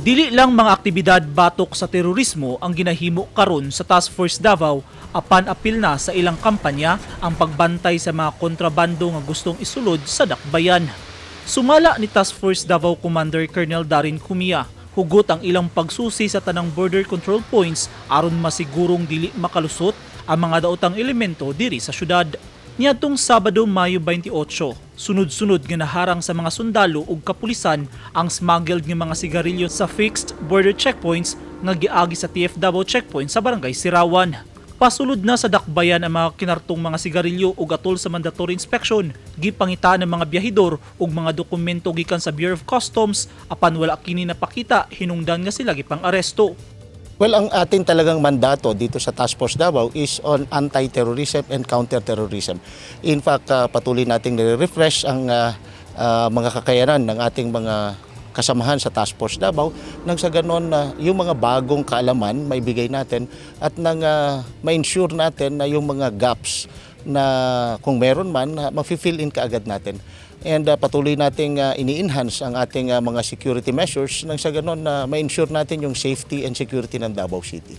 Dili lang mga aktibidad batok sa terorismo ang ginahimo karon sa Task Force Davao, apan apil na sa ilang kampanya ang pagbantay sa mga kontrabando nga gustong isulod sa dakbayan. Sumala ni Task Force Davao Commander Colonel Darin Kumia, hugot ang ilang pagsusi sa tanang border control points aron masigurong dili makalusot ang mga daotang elemento diri sa syudad. Niadtong Sabado, Mayo 28, sunod-sunod nga naharang sa mga sundalo ug kapulisan ang smuggled nga mga sigarilyo sa fixed border checkpoints nga giagi sa TF Davao checkpoint sa Barangay Sirawan. Pasulod na sa dakbayan ang mga kinartong mga sigarilyo ug atol sa mandatory inspection, gipangita ng mga biyahidor ug mga dokumento gikan sa Bureau of Customs, apan wala kini napakita hinungdan nga sila gipang-aresto. Well, ang atin talagang mandato dito sa Task Force Davao is on anti-terrorism and counter-terrorism. In fact, patuloy nating nire-refresh ang mga kakayanan ng ating mga kasamahan sa Task Force Davao nang sa ganon na yung mga bagong kaalaman maibigay natin at nang ma-ensure natin na yung mga gaps na kung meron man, mafi-fill in kaagad natin. And patuloy nating ini-enhance ang ating mga security measures nang sa ganon na ma-ensure natin yung safety and security ng Davao City.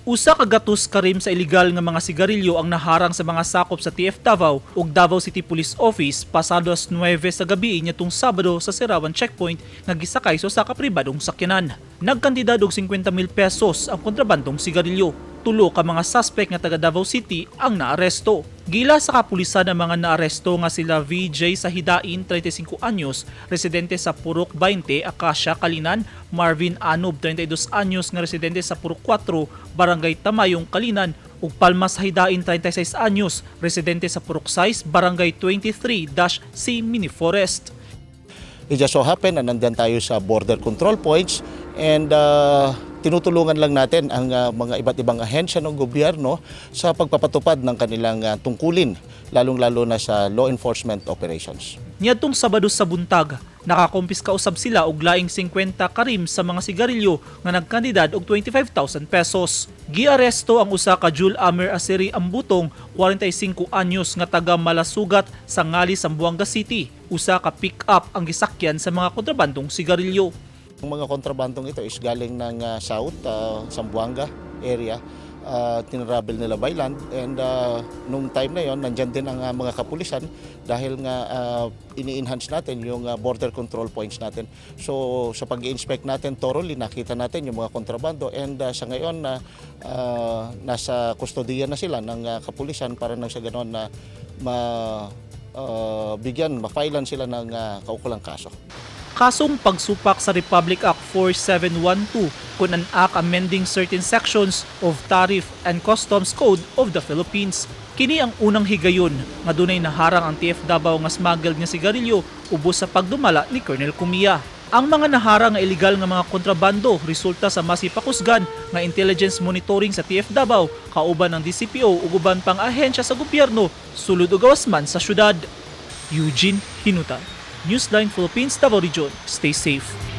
Usa ka gatos karim sa illegal nga mga sigarilyo ang naharang sa mga sakop sa TF Davao ug Davao City Police Office pasado alas 9 sa gabi niadtong Sabado sa Sirawan checkpoint nga gisakay sa usa ka pribadong sakyanan. Nagkantidad og 50 mil pesos ang kontrabandong sigarilyo. Tulo ka mga suspect nga taga Davao City ang naaresto. Giila sa kapulisan ang mga naaresto nga sila VJ Sahidain, 35 anyos, residente sa Purok 20, Acacia, Calinan, Marvin Anob, 32 anyos, nga residente sa Purok 4, Barangay Tamayong, Calinan, ug Palma Sahidain, 36 anyos, residente sa Purok 6, Barangay 23-C Mini Forest. It just so happen na nandyan tayo sa border control points and tinutulungan lang natin ang mga iba't ibang ahensya ng gobyerno sa pagpapatupad ng kanilang tungkulin, lalong-lalo na sa law enforcement operations. Niadtong Sabado sa buntag, nakakumpiska usab sila og laing 50 karim sa mga sigarilyo nga nagkantidad og 25,000 pesos. Giaresto ang usa ka Jul Amer Asiri Ambutong, 45 anyos, nga taga Malasugat sa Ngali, Zamboanga City. Usa ka pick-up ang gisakyan sa mga kontrabandong sigarilyo. Ang mga kontrabandong ito is galing ng South, Zamboanga area. Tinravel nila by land and nung time na yon, nandyan din ang mga kapulisan dahil nga ini-enhance natin yung border control points natin. So sa pag-inspect natin thoroughly, nakita natin yung mga kontrabando and sa ngayon na nasa kustodiya na sila ng kapulisan para nang sa ganon na ma bigyan, ma-filean sila ng kaukulang kaso. Kasong pagsupak sa Republic Act 4712 kun an act amending certain sections of Tariff and Customs Code of the Philippines. Kini ang unang higayon nga dunay naharang ang TF Davao nga smuggled nga sigarilyo ubos sa pagdumala ni Colonel Kumia. Ang mga naharang nga illegal nga mga kontrabando resulta sa masipakusgan nga intelligence monitoring sa TF Davao kauban ng DCPO ug uban pang ahensya sa gobyerno sulod ug gawas man sa syudad. Eugene Hinutan, Newsline Philippines, Davao Region. Stay safe.